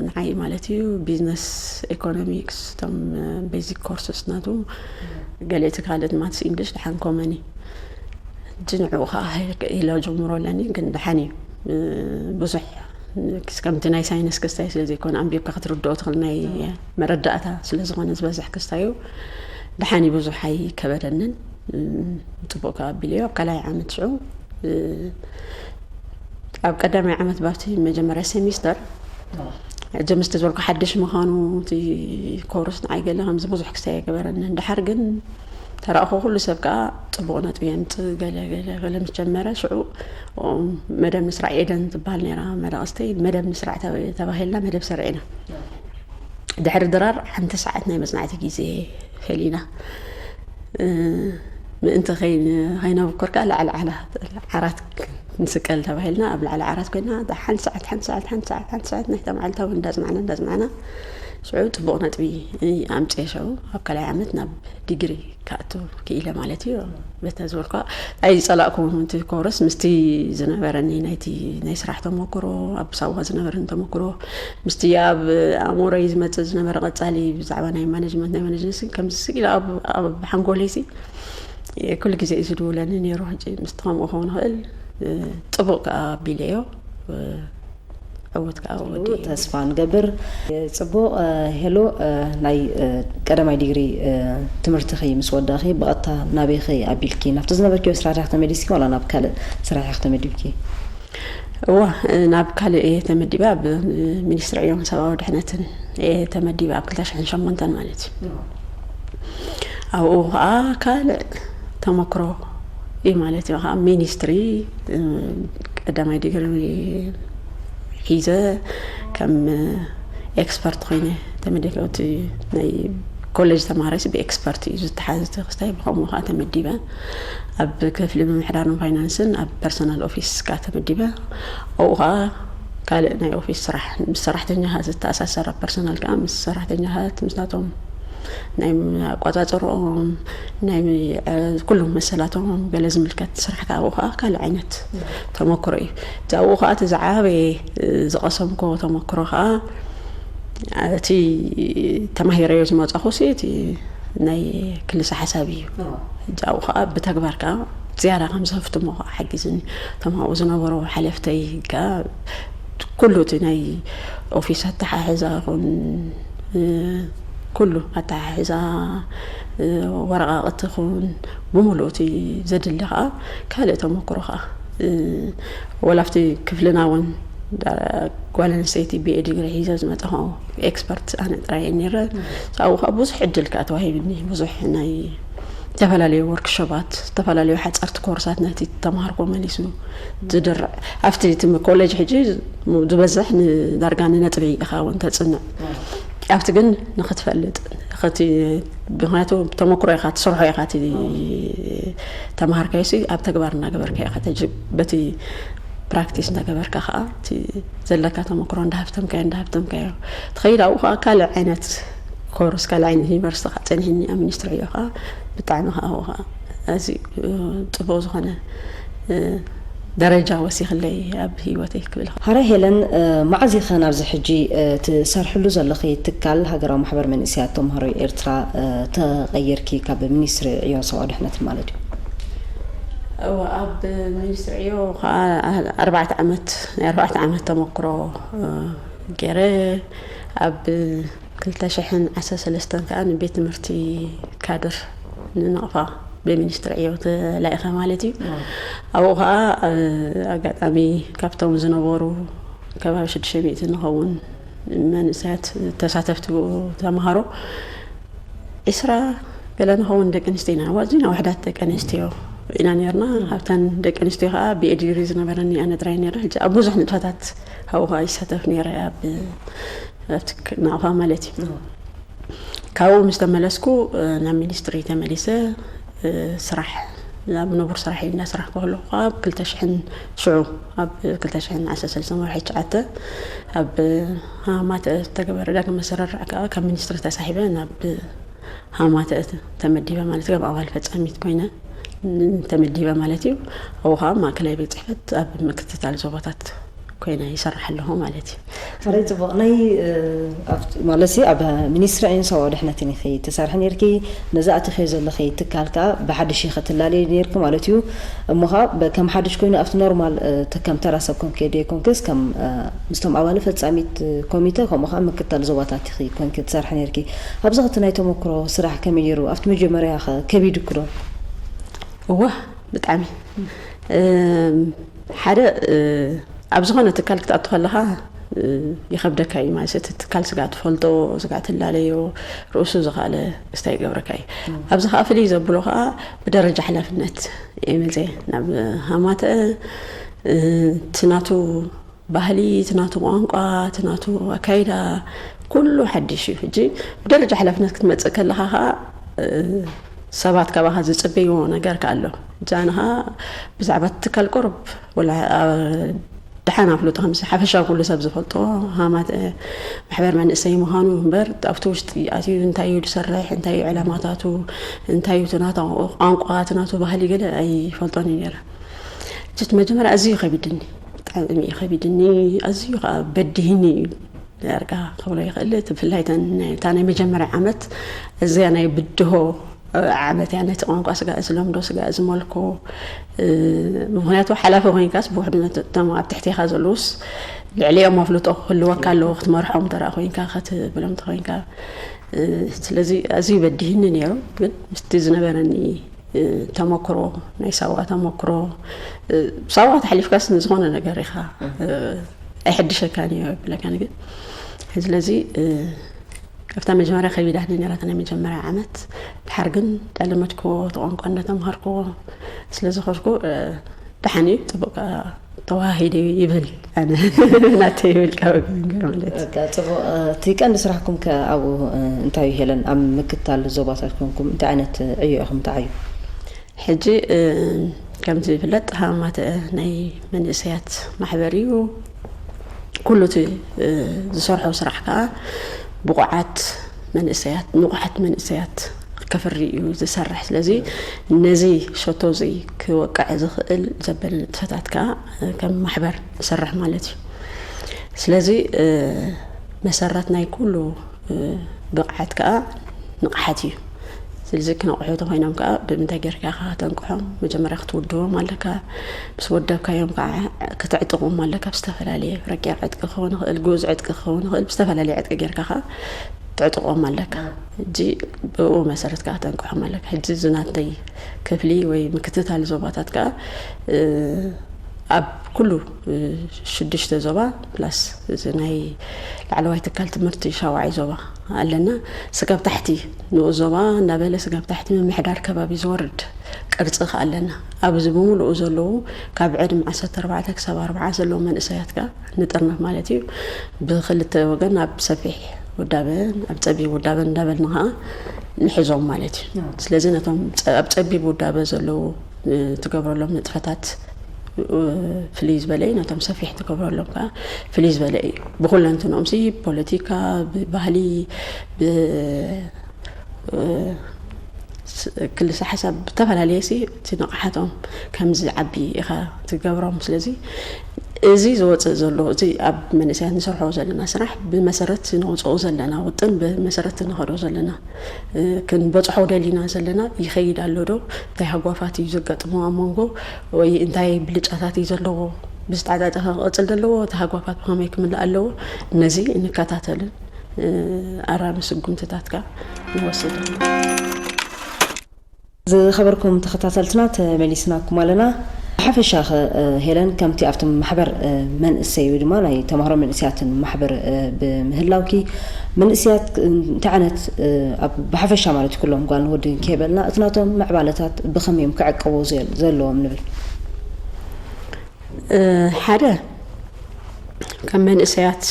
ንዓይ ማለት እዩ። ቢዝነስ ኢኮኖሚክስ እቶም ቤዚክ ኮርስስ ናቱ ገለ እቲ ካልእ ማትስ ኢንግሊሽ ደሓን ኮመኒ እጂ ንዕኡ ከዓ ኢለ ጀምሮ ኣለኒ። ግን ደሓን እዩ ብዙሕ ከምቲ ናይ ሳይንስ ክስታይ ስለ ዘይኮነ ኣንቢብካ ክትርድኦ ትኽእል ናይ መረዳእታ ስለ ዝኾነ ዝበዝሕ ክስታዩ ደሓን እዩ። ብዙሕ ኣይከበደንን። ጽቡቅ ከኣ ኣቢለዮ ኣብ ካልኣይ ዓመት ሽዑ ኣብ ቀዳማይ ዓመት ባብቲ መጀመርያ ሴሚስተር ሕጂ ምስቲ ዝበልኩ ሓድሽ ምዃኑ እቲ ኮርስ ንዓይ ገለ ከምዚ ብዙሕ ክስታይ ኣይገበረንን። ድሓር ግን ተራእኹ ኩሉ ሰብ ከኣ ጽቡቕ ነጥቢ የምጽእ ገለ ገለ ገለ ምስ ጀመረ ሽዑ መደብ ምስራዕ ኤደን ትበሃል ነይራ መዳቕስተይ። መደብ ምስራዕ ተባሂልና መደብ ሰሪዕና። ድሕሪ ድራር ሓንቲ ሰዓት ናይ መጽናዕቲ ግዜ ፈሊና ምእንቲ ከይነብኮርካ ላዕሊ ዓራት ንስቀል ተባሂልና ኣብ ላዕሊ ዓራት ኮይና ሓንቲ ሰዓት ሓንቲ ሰዓት ሓንቲ ሰዓት ሓንቲ ሰዓት ናይታ መዓልታዊ እንዳጽናዕና እንዳጽናዕና ሽዑ ጽቡቕ ነጥቢ ኣምፅየ። ሽዑ ኣብ ካልኣይ ዓመት ናብ ዲግሪ ክኣቱ ክኢለ ማለት እዩ። በታ ዝበልኳ ኣይፀላእኩ እቲ ኮርስ ምስቲ ዝነበረኒ ናይቲ ናይ ስራሕ ተመክሮ ኣብ ሳዋ ዝነበረኒ ተመክሮ ምስቲ ኣብ ኣእምሮይ ዝመፅእ ዝነበረ ቀፃሊ ብዛዕባ ናይ ማኔጅመንት ናይ ማኔጅመንት ከምዚ ስኢለ ኣብ ሓንጎለይሲ ኩሉ ግዜ እዩ ዝድውለኒ ነይሩ። ሕጂ ምስቲ ከምኡ ክኸውን ይኽእል ፅቡቅ ከዓ ኣቢለዮ። ዕውት ከዓ ወዲ ተስፋ ንገብር። ፅቡቕ። ሄሎ፣ ናይ ቀዳማይ ዲግሪ ትምህርትኺ ምስ ወዳእኺ ብቐጥታ ናበይኺ ኣቢልኪ? ናብቲ ዝነበርክዮ ስራሕቲ ተመሊስኪ ዋላ ናብ ካልእ ስራሕ ኢኺ ተመዲብኪ? እዋ፣ ናብ ካልእ እየ ተመዲበ። ኣብ ሚኒስትሪ ዕዮን ሰብኣዊ ድሕነትን እየ ተመዲበ ኣብ ክልተ ሽሕን ሸሞንተን ማለት እዩ። ኣብኡ ከዓ ካልእ ተመክሮ እዩ ማለት እዩ። ከዓ ሚኒስትሪ ቀዳማይ ዲግሪ ሒዘ ከም ኤክስፐርት ኮይነ ተመዲበ። እቲ ናይ ኮሌጅ ተማሃራይሲ ብኤክስፐርት እዩ ዝተሓዘ እቲ ክስታይ፣ ብኸምኡ ከዓ ተመዲበ። ኣብ ክፍሊ ምምሕዳርን ፋይናንስን ኣብ ፐርሰናል ኦፊስ ከዓ ተመዲበ። ኣብኡ ከዓ ካልእ ናይ ኦፊስ ስራሕ ምስ ሰራሕተኛታት ዝተኣሳሰር ኣብ ፐርሰናል ከዓ ምስ ሰራሕተኛታት ምስናቶም ናይ ኣቋፃፅርኦም ናይ ኩሉ መሰላቶም ገለ ዝምልከት ስራሕ ከዓ ኣብኡ ከዓ ካልእ ዓይነት ተመክሮ እዩ። እቲ ኣብኡ ከዓ እቲ ዝዓበየ ዝቐሰምኮ ተመክሮ ከዓ እቲ ተማሂረዮ ዝመፃኹ ሲ እቲ ናይ ክልሰ ሓሳብ እዩ። ሕጂ ኣብኡ ከዓ ብተግባር ከዓ ዝያዳ ከም ዘፍትሞ ከዓ ሓጊዝኒ። እቶም ኣብኡ ዝነበሩ ሓለፍተይ ከዓ ኩሉ እቲ ናይ ኦፊስ ኣተሓሕዛ ይኹን ኩሉ ኣተሓሕዛ ወረቓቕቲ ይኹን ብምሉእ እቲ ዘድሊ ከዓ ካልእ ተመክሮ ከዓ ወላ ኣብቲ ክፍልና እውን ጓል ኣንስተይቲ ቢኤ ዲግሪ ሒዘ ዝመፀኹ ኤክስፐርት ኣነ ጥራይ እየ ነይረ። ኣብኡ ከዓ ብዙሕ ዕድል ከዓ ተዋሂብኒ። ብዙሕ ናይ ዝተፈላለዩ ወርክሾባት፣ ዝተፈላለዩ ሓፀርቲ ኮርሳት ነቲ ተምሃርኮ መሊሱ ዝድርዕ ኣብቲ ኮሌጅ ሕጂ ዝበዝሕ ንዳርጋ ንነጥቢ ኢኻ እውን ተፅንዕ ኣብቲ ግን ንክትፈልጥ ምክንያቱ ተመክሮ ኢኻ ትሰርሖ ኢኻ እቲ ተምሃርካዮ ሲ ኣብ ተግባር እናገበርካ ኢኻ በቲ ፕራክቲስ እናገበርካ ከዓ እቲ ዘለካ ተመክሮ እንዳሃብተምካዮ እንዳሃብተምካዮ ትኸይድ። ኣብኡ ከዓ ካልእ ዓይነት ኮርስ ካልእ ዓይነት ዩኒቨርሲቲ ከዓ ፀኒሕኒ ኣብ ሚኒስትሪ ዕዮ ከዓ ብጣዕሚ ከዓ ኣብኡ ከዓ ኣዝዩ ፅቡቅ ዝኾነ ደረጃ ወሲኽለይ ኣብ ህይወተይ ክብል። ሃረ ሄለን፣ መዓዝ ኢኸ ናብዚ ሕጂ ትሰርሕሉ ዘለኺ ትካል ሃገራዊ ማሕበር መንእሰያት ተምሃሮ ኤርትራ ተቐይርኪ፣ ካብ ሚኒስትሪ ዕዮን ሰብኣዊ ድሕነትን ማለት እዩ? እወ፣ ኣብ ሚኒስትሪ ዕዮ ከዓ ኣርባዕተ ዓመት፣ ናይ ኣርባዕተ ዓመት ተመክሮ፣ እ፣ ገይረ። ኣብ ክልተ ሽሕን ዓሰርተ ሰለስተን ከዓ ንቤት ትምህርቲ ካድር ንነቕፋ ብሚኒስትሪ ዕዮ ተላኢኸ ማለት እዩ። እወ። ኣብኡ ከዓ፣ እ፣ ኣጋጣሚ ካብቶም ዝነበሩ ከባቢ ሽዱሽተ ሚእቲ ንኸውን መንእሰያት ተሳተፍቲ ብኡ ተምሃሮ፣ ዒስራ ገለ ንኸውን ደቂ ኣንስትዮ ኢና። ኣዝና ውሕዳት ደቂ ኣንስትዮ ኢና ነርና። ኣብተን ደቂ ኣንስትዮ ከዓ ብኤ ዲግሪ ዝነበረኒ ኣነ ጥራይ ነረ። ሕጂ ኣብ ብዙሕ ንጥፈታት ኣብኡ ከዓ ይሳተፍ ነረ፣ ኣብ፣ ኣብቲ ክ-፣ ናቕፋ ማለት እዩ። ካብኡ ምስ ተመለስኩ፣ እ፣ ናብ ሚኒስትሪ ተመሊሰ፣ እ፣ ስራሕ፣ ኣብ ንቡር ስራሕ እንዳስራሕ ከለኹ ከዓ ኣብ ክልተ ሽሕን ሽዑ፣ ኣብ ክልተ ሽሕን ዓሰርተ ሰለስተን ወርሒ ትሽዓተ ኣብ ሃማተ ዝተገበረ ዳግመ ኣሰራርዓ ከዓ ካብ ሚኒስትሪ ተሳሒበ ናብ ሃማተ ተመዲበ ማለት፣ ከም ኣባል ፈጻሚት ኮይነ ተመዲበ ማለት እዩ። ኣብኡ ከዓ ማእከላይ ቤት ጽሕፈት ኣብ ምክትታል ዞባታት ኮይነ ይሰርሕ ኣለኹ ማለት እዩ። ሕራይ ጽቡቕ። ናይ፣ እ፣ ኣብቲ፣ ማለት ሲ ኣብ ሚኒስትሪ ዕዮን ሰብኣዊ ድሕነትን ኢኺ ትሰርሒ ነርኪ። ነዚ ኣቲኺዮ ዘለኺ ትካል ከኣ ብሓድሽ ኢኺ ትላለዪ ነርኪ ማለት እዩ። እሞ ኸኣ ብ-፣ ከም ሓድሽ ኮይኑ ኣብቲ ኖርማል፣ እ፣ ተ-፣ ከም ተራ ሰብ ኮንኪ ዶ ኣይኮንክስ፣ ከም፣ እ፣ ምስቶም ኣባል ፈጻሚት ኮሚተ፣ ከምኡ ኸኣ ምክትታል ዞባታት ኢኺ ኮንኪ ትሰርሒ ነርኪ። ኣብዚ ኸቲ ናይ ተመክሮ ስራሕ ከመይ ነይሩ? ኣብቲ መጀመርያ ኸ ከቢዱኪ ዶ? እወ፣ ብጣዕሚ። እም፣ ሓደ፣ እ፣ ኣብ ዝኾነ ትካል ክትኣቱ ከለኻ፣ እ፣ ይኸብደካ እዩ ማለት፣ እቲ ትካል ስጋዕ ትፈልጦ፣ ስጋዕ ትላለዮ፣ ርእሱ ዝኸኣለ ክስታይ ይገብረካ እዩ። እም። ኣብዚ ኸኣ ፍልይ ዘብሎ ኸኣ ብደረጃ ሓላፍነት እየ መፅየ ናብ ሃማተ፣ እ፣ እቲ ናቱ ባህሊ፣ እቲ ናቱ ቋንቋ፣ እቲ ናቱ ኣካይዳ፣ ኩሉ ሓድሽ እዩ። ሕጂ ብደረጃ ሓላፍነት ክትመጽእ ከለኻ ኸኣ፣ እ፣ ሰባት ካባኻ ዝጽበይዎ ነገር ከኣ ኣሎ። ሕጂ ኣነ ኸኣ ብዛዕባ እቲ ትካል ቁሩብ ወላ፣ ኣ፣ ደሓን ኣፍልጦ፣ ከምዚ ሓፈሻዊ ኩሉ ሰብ ዝፈልጦ ሃማተ ማሕበር መንእሰይ ምዃኑ እምበር፣ ኣብቲ ውሽጢ ኣትዩ እንታይ እዩ ዝሰርሕ፣ እንታይ እዩ ዕላማታቱ፣ እንታይ እዩ እቲ ናቱ ቋንቋ፣ እቲ ናቱ ባህሊ ገለ ኣይፈልጦን እዩ ነይረ። እቲ መጀመርያ ኣዝዩ ከቢድኒ፣ ብጣዕሚ እዩ ከቢድኒ፣ ኣዝዩ ከኣ በዲህኒ እዩ ዳርጋ ክብሎ ይኽእል። እቲ ብፍላይ እተን ናይ፣ እታ ናይ መጀመርያ ዓመት፣ እዚኣ ናይ ብድሆ ዓመት እያ። ነቲ ቋንቋ ስጋዕ ዝለምዶ፣ ስጋዕ ዝመልኮ፣ እ፣ ምኽንያቱ ሓላፊ ኮይንካስ ብውሕዱ ነቲ፣ እቶም ኣብ ትሕቴኻ ዘለዉስ ልዕሊኦም ኣፍልጦ ክህልወካ ኣለዎ፣ ክትመርሖም ተራ ኮይንካ፣ ክትብሎም ተኾይንካ። እ፣ ስለዚ ኣዝዩ በዲህኒ ነይሩ፣ ግን ምስቲ ዝነበረኒ እ፣ ተመክሮ፣ ናይ ሳዋ ተመክሮ፣ እ፣ ሳዋ ተሓሊፍካስ ንዝኾነ ነገር ኢኻ፣ እ፣ ኣይሕድሸካን እዩ ኣይብለካን። ግን ስለዚ፣ እ፣ ኣብታ መጀመርያ ከቢዳትኒ ነይራ፣ እታ ናይ መጀመርያ ዓመት። ድሓር ግን እንዳለመድክዎ፣ እቲ ቋንቋ እንዳተምሃርክዎ ስለ ዝኸድኩ፣ እ፣ ደሓን እዩ፣ ጽቡቕ ከኣ ተዋሂዱ ይብል ኣነ። ናተይ ይብል ካብ ገንገር ማለት እዩ። በቃ፣ ጽቡቕ። እ፣ እቲ ቀንዲ ስራሕኩም ከ ኣብኡ፣ እ፣ እንታይ እዩ ሄለን? ኣብ ምክትታል ዞባታት ኮንኩም እንታይ ዓይነት ዕዮ ኢኹም ትዓዩ? ሕጂ፣ እ፣ ከምቲ ዝፍለጥ ሃማተ ናይ መንእሰያት ማሕበር እዩ። ኩሉ እቲ፣ እ፣ ዝሰርሖ ስራሕ ከኣ ብቑዓት መንእሰያት፣ ንቑሓት መንእሰያት ከፍሪ እዩ ዝሰርሕ። ስለዚ ነዚ ሸቶ እዚ ክወቅዕ ዝኽእል ዘበለ ንጥፈታት ከኣ፣ እ፣ ከም ማሕበር ንሰርሕ ማለት እዩ። ስለዚ፣ እ፣ መሰረት ናይ ኩሉ፣ እ፣ ብቕዓት ከኣ ንቕሓት እዩ። ስለዚ ክነቕሑ ተኾይኖም ከኣ ብምንታይ ጌርካ ኢኻ ከተንቅሖም? መጀመርያ ክትውድቦም ኣለካ። ምስ ወደብካዮም ከኣ ከተዕጥቖም ኣለካ። ብዝተፈላለየ ረቂቕ ዕጥቂ ክኸውን ይኽእል፣ ግኡዝ ዕጥቂ ክኸውን ይኽእል፣ ብዝተፈላለየ ዕጥቂ ጌርካ ከኣ ተዕጥቖም ኣለካ። ሕጂ ብኡ መሰረት ከኣ ተንቅሖም ኣለካ። ሕጂ እዚ ናተይ ክፍሊ ወይ ምክትታል ዞባታት ከኣ፣ እ፣ ኣብ ኩሉ፣ እ፣ ሽዱሽተ ዞባ ፕላስ እዚ ናይ ላዕለዋይ ትካል ትምህርቲ ሻውዓይ ዞባ ኣለና። ስጋብ ታሕቲ ንኡስ ዞባ እናበለ ስጋብ ታሕቲ ምምሕዳር ከባቢ ዝወርድ ቅርጺ ከኣ ኣለና። ኣብዚ ብምሉኡ ዘለዉ ካብ ዕድመ ዓሰርተ ኣርባዕተ ክሳብ ኣርብዓ ዘለዉ መንእሰያት ከኣ ንጥርንፍ ማለት እዩ። ብክልተ ወገን ኣብ ሰፊሕ ውዳበን ኣብ ጸቢብ ውዳበን እንዳበልና ከኣ ንሕዞም ማለት እዩ። ኣዎ። ስለዚ ነቶም ጸ-፣ ኣብ ጸቢብ ውዳበ ዘለዉ፣ እ፣ ትገብረሎም ንጥፈታት፣ እ፣ ፍልይ ዝበለ እዩ። ነቶም ሰፊሕ ትገብረሎም ከኣ ፍልይ ዝበለ እዩ። ብኹለንትንኦም ሲ፣ ብፖለቲካ፣ ብባህሊ፣ ብ-፣ እ፣ ስ-፣ ክልሰ ሓሳብ ብተፈላለየ ሲ፣ እቲ ንቕሓቶም ከምዚ ዓቢ ኢኻ ትገብሮም። ስለዚ እዚ ዝወፅእ ዘሎ፣ እዚ ኣብ መንእሰያት ንሰርሖ ዘለና ስራሕ፣ ብመሰረት ነውፅኦ ዘለና ውጥን፣ ብመሰረት ንኸዶ ዘለና፣ ክንበፅሖ ደሊና ዘለና ይኸይድ ኣሎ ዶ? እንታይ ሃጓፋት እዩ ዘጋጥሞ ኣብ መንጎ፣ ወይ እንታይ ብልጫታት እዩ ዘለዎ? ብዝተዓፃፀፈ ክቕፅል ዘለዎ፣ እቲ ሃጓፋት ብኸመይ ክምላእ ኣለዎ? ነዚ እንከታተልን ኣራሚ ስጉምትታት ከዓ ንወስድ። ዝኸበርኩም ተኸታተልትና፣ ተመሊስናኩም ኣለና። ብሓፈሻ ኸ ሄለን፣ ከምቲ ኣብቲ ማሕበር መንእሰይ ወይ ድማ ናይ ተማሃሮ መንእሰያትን ማሕበር ብምህላውኪ፣ መንእሰያት እንታይ ዓይነት፣ ኣብ ብሓፈሻ ማለት ኩሎም ጓልን ወድን ከይበልና፣ እቲ ናቶም ምዕባለታት ብኸመይ እዮም ክዕቀቡ ዘለዎም ንብል? ሓደ፣ ከም መንእሰያት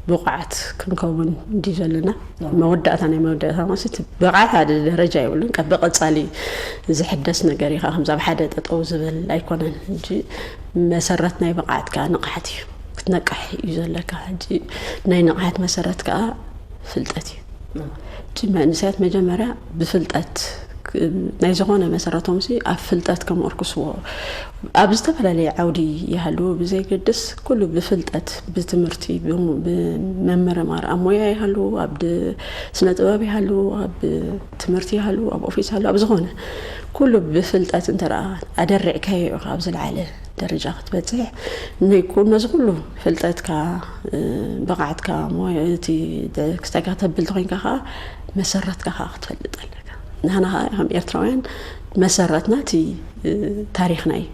ብቑዓት ክንከውን እንዲ ዘለና፣ መወዳእታ ናይ መወዳእታ ማለት ብቕዓት ሓደ ደረጃ የብሉን። ቀ ብቐጻሊ ዝሕደስ ነገር ኢኻ፣ ከምዚ ኣብ ሓደ ጠጠው ዝብል ኣይኮነን። እንጂ መሰረት ናይ ብቕዓት ከዓ ንቕሓት እዩ፣ ክትነቅሕ እዩ ዘለካ። ሕጂ ናይ ንቕሓት መሰረት ከዓ ፍልጠት እዩ። እቲ መንእሰያት መጀመርያ ብፍልጠት፣ ናይ ዝኾነ መሰረቶም ሲ ኣብ ፍልጠት ከምርኩስዎ፣ ኣብ ዝተፈላለየ ዓውዲ ይሃሉ ብዘይገድስ፣ ኩሉ ብፍልጠት፣ ብትምህርቲ፣ ብመመርማር፣ ኣብ ሞያ ይሃሉ፣ ኣብ ስነ ጥበብ ይሃሉ፣ ኣብ ትምህርቲ ይሃሉ፣ ኣብ ኦፊስ ይሃሉ፣ ኣብ ዝኾነ ኩሉ ብፍልጠት እንተ ኣደሪዕካዮ ኢኻ ኣብ ዝለዓለ ደረጃ ክትበፅሕ። ነዚ ኩሉ ፍልጠትካ፣ ብቕዓትካ፣ ሞያ፣ እቲ ክስታይካ ተብል ተኮይንካ ከዓ መሰረትካ ከዓ ክትፈልጥ ኣለካ። ንሕና ከዓ ከም ኤርትራውያን መሰረትና እቲ ታሪኽና እዩ።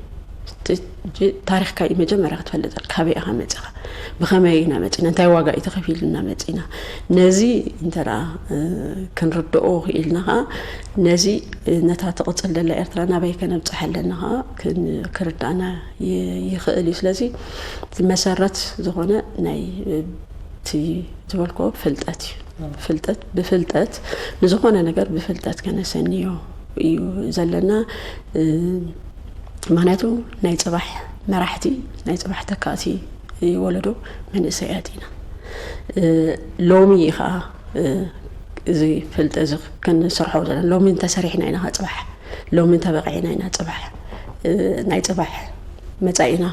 ታሪኽካ እዩ መጀመርያ ክትፈልጥ ኣለካ። ካበይ ኢኻ መፂኻ? ብኸመይ ኢና መፂና? እንታይ ዋጋ እዩ ተኸፊሉና መፂና? ነዚ እንተ ክንርድኦ ክኢልና ከዓ ነዚ ነታ ትቕፅል ዘላ ኤርትራ ናበይ ከነብፅሕ ኣለና ከዓ ክርዳእና ይኽእል እዩ። ስለዚ እቲ መሰረት ዝኾነ ናይ እቲ ዝበልኮ ፍልጠት እዩ። ፍልጠት ብፍልጠት ንዝኾነ ነገር ብፍልጠት ከነሰንዮ እዩ ዘለና። ምክንያቱ ናይ ፅባሕ መራሕቲ፣ ናይ ፅባሕ ተካእቲ ወለዶ መንእሰያት ኢና። ሎሚ ከዓ እዚ ፍልጠ እዚ ክንሰርሖ ዘለና፣ ሎሚ እንተሰሪሕና ኢና ከዓ ፅባሕ፣ ሎሚ እንተበቂዕና ኢና ፅባሕ፣ ናይ ፅባሕ መፃኢና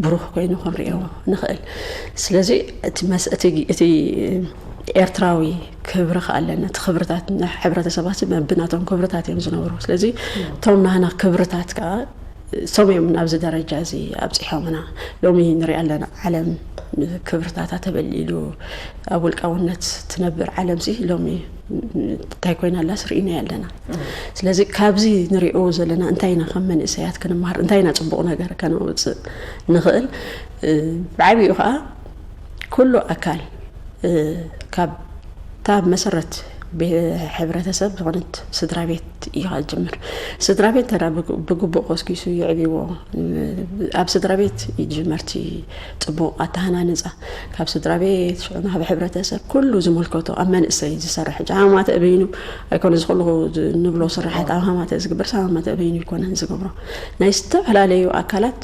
ብሩህ ኮይኑ ክንሪኦ ንኽእል። ስለዚ እቲ ኤርትራዊ ክብሪ ከኣለና፣ እቲ ክብርታት ሕብረተሰባት በብናቶም ክብርታት እዮም ዝነብሩ። ስለዚ እቶም ናህና ክብርታት ከዓ እሶም እዮም ናብዚ ደረጃ እዚ ኣብፂሖምና። ሎሚ ንሪኣ ኣለና፣ ዓለም ክብርታታ ተበሊሉ፣ ኣብ ውልቃውነት ትነብር ዓለም ሲ ሎሚ እንታይ ኮይና ኣላስ ርኢናዮ ኣለና። ስለዚ ካብዚ ንሪኦ ዘለና እንታይ ኢና ከም መንእሰያት ክንመሃር፣ እንታይ ኢና ፅቡቕ ነገር ከነውፅእ ንኽእል? ብዓብኡ ከዓ ኩሉ ኣካል ካብ እታ መሰረት ሕብረተሰብ ዝኾነት ስድራ ቤት እዩ ዝጅምር። ስድራ ቤት ተዳ ብግቡእ ኮስኪሱ ይዕብዎ። ኣብ ስድራ ቤት ይጅመርቲ ፅቡቕ ኣተሃናንፃ። ካብ ስድራ ቤት ሽዑ ናብ ሕብረተሰብ ኩሉ ዝምልከቶ ኣብ መንእሰይ ዝሰርሕ ሕጂ ሃማተ እበይኑ ኣይኮነ ዝኽእሉ ንብሎ ስራሓት ኣብ ሃማተ ዝግበር ሰብ ሃማተ እበይኑ ይኮነን ዝገብሮ ናይ ዝተፈላለዩ ኣካላት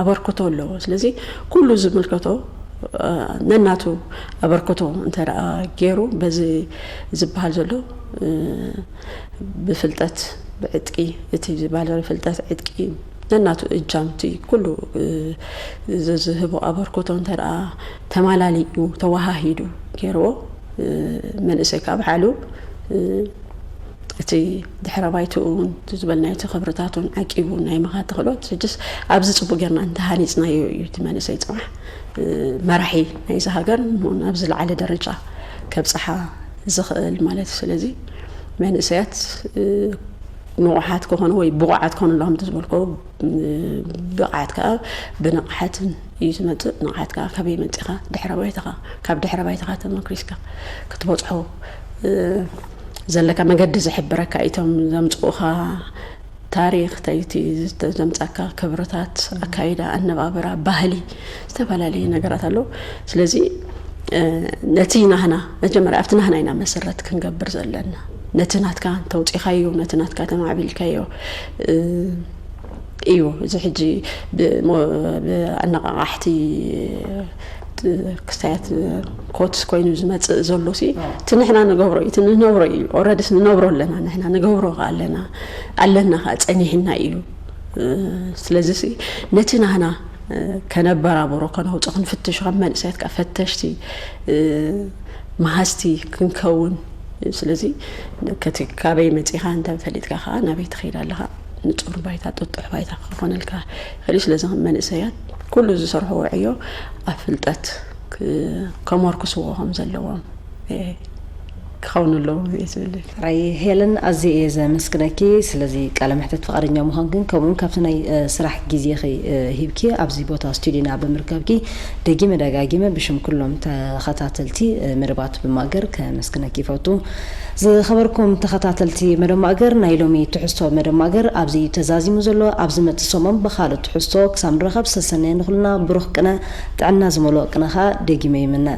ኣበርክቶ ኣለዎ። ስለዚ ኩሉ ዝምልከቶ ነናቱ ኣበርክቶ እንተ ገይሩ በዚ ዝበሃል ዘሎ ብፍልጠት ብዕጥቂ እቲ ዝበሃል ዘሎ ፍልጠት ዕጥቂ ነናቱ እጃምቲ ኩሉ ዝህቦ ኣበርክቶ እንተ ተማላሊኡ ተወሃሂዱ ገይርዎ መንእሰይ ካብ ሓሉ እቲ ድሕረ ባይትኡን ዝበልናዮ እቲ ክብርታቱን ዓቂቡ ናይ ምኻድ ተኽእሎት ሕጅስ ኣብዚ ፅቡቅ ጌርና እንተሃኒፅናዮ እዩ እቲ መንእሰይ ፅባሕ መራሒ ናይዚ ሃገር ናብ ዝለዓለ ደረጃ ከብፅሓ ዝኽእል ማለት እዩ። ስለዚ መንእሰያት ንቑሓት ክኾኑ ወይ ብቑዓት ክኾኑ ኣለዎም ዝበልኮ ብቕዓት ከዓ ብንቕሓትን እዩ ዝመፅእ። ንቕሓት ከዓ ካበይ መፂኻ? ድሕረ ባይታኻ። ካብ ድሕረ ባይታኻ ተመክሪስካ ክትበፅሖ ዘለካ መገዲ ዝሕብረካ እቶም ዘምፅኡኻ ታሪኽ ተይቲ ዘምፃካ ክብርታት ኣካይዳ ኣነባብራ ባህሊ ዝተፈላለዩ ነገራት ኣለዉ። ስለዚ ነቲ ናህና መጀመርያ ኣብቲ ናህና ኢና መሰረት ክንገብር ዘለና። ነቲ ናትካ ተውፂኻዮ ነቲ ናትካ ተማዕቢልካዮ እዩ። እዚ ሕጂ ብኣነቃቃሕቲ ክስታያት ኮትስ ኮይኑ ዝመፅእ ዘሎ ሲ እቲ ንሕና ንገብሮ እዩ፣ እቲ ንነብሮ እዩ። ኦረድስ ንነብሮ ኣለና፣ ንሕና ንገብሮ ከ ኣለና ኣለና ከ ፀኒሕና እዩ። ስለዚ ነቲ ናህና ከነበራብሮ ከነውፅኦ ክንፍትሽ ከም መንእሰያት ከዓ ፈተሽቲ መሃዝቲ ክንከውን። ስለዚ ከቲ ካበይ መፂኻ እንተ ፈሊጥካ ከዓ ናበይ ትኸይድ ኣለኻ ንፁር ባይታ ጥጡሕ ባይታ ክኾነልካ ይኽእል እዩ። ስለዚ ከም መንእሰያት ኩሉ ዝሰርሕዎ ዕዮ ኣብ ፍልጠት ከመርክስዎ ከም ዘለዎም ክኸውን ኣለዎ እየ ዝብል። ራይ ሄለን፣ ኣዝየ እየ ዘመስግነኪ ስለዚ ቃለ መሕተት ፍቓደኛ ምዃንክን ከምኡውን ካብቲ ናይ ስራሕ ግዜኺ ሂብኪ ኣብዚ ቦታ ስቱዲዮና ብምርከብኪ ደጊመ ደጋጊመ ብሽም ኩሎም ተኸታተልቲ መደባት ብማገር ከመስግነኪ ይፈቱ። ዝኸበርኩም ተኸታተልቲ መደብ ማእገር፣ ናይ ሎሚ ትሕዝቶ መደብ ማእገር ኣብዚ እዩ ተዛዚሙ ዘሎ። ኣብ ዝመጽእ ሰሙን ብኻልእ ትሕዝቶ ክሳብ ንራኸብ ሰሰነየ ንኹልና። ብሩኽ ቅነ፣ ጥዕና ዝመልኦ ቅነ ኸኣ ደጊመ ይምነ።